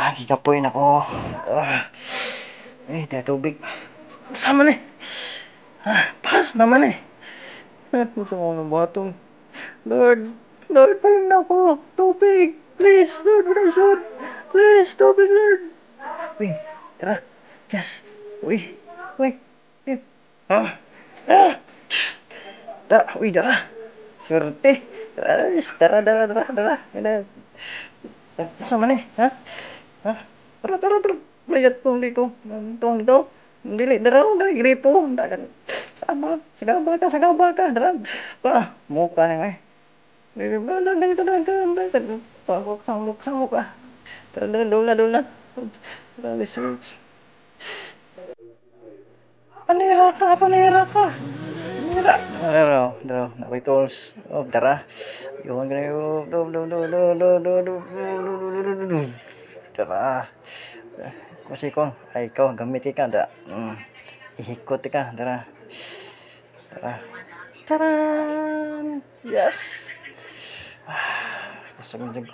Ah, gikapoy na ko. Ah. Eh, dahil tubig. Sama ni. Ah, pas naman eh. Ah, gusto ko ng batong. Lord, Lord, pahim na ako. Tubig. Please, Lord, please, Lord. Please, tubig, Lord. Uy, tara. Yes. Uy, uy. Uy. Ah. Ah. Tara, uy, tara. Swerte. Tara, tara, tara, tara, tara. Tara. Sama ni, ha? Ha? Tara, tara, tara. Layat ko dito. Ito, dito. Dili, dara, dara, gripo. Dagan. Sama, sagabal ka, sagabal ka. Dara. Pa, muka na eh. Sangkok, sangkok, sangkok ah. Tara, dara, dula, dula. Tara, research. Panira ka, panira ka. Panira. Dara, dara, nakoy tools. Oh, tara. Yun, ganun. Do, do, do, do, do, do, do, do, do, do, do. Tara. Kasi ko, ay ikaw, gamit ka, da. Ihikot ka, tara. Tara. Taran! Yes! Ah, gusto ko dyan ko.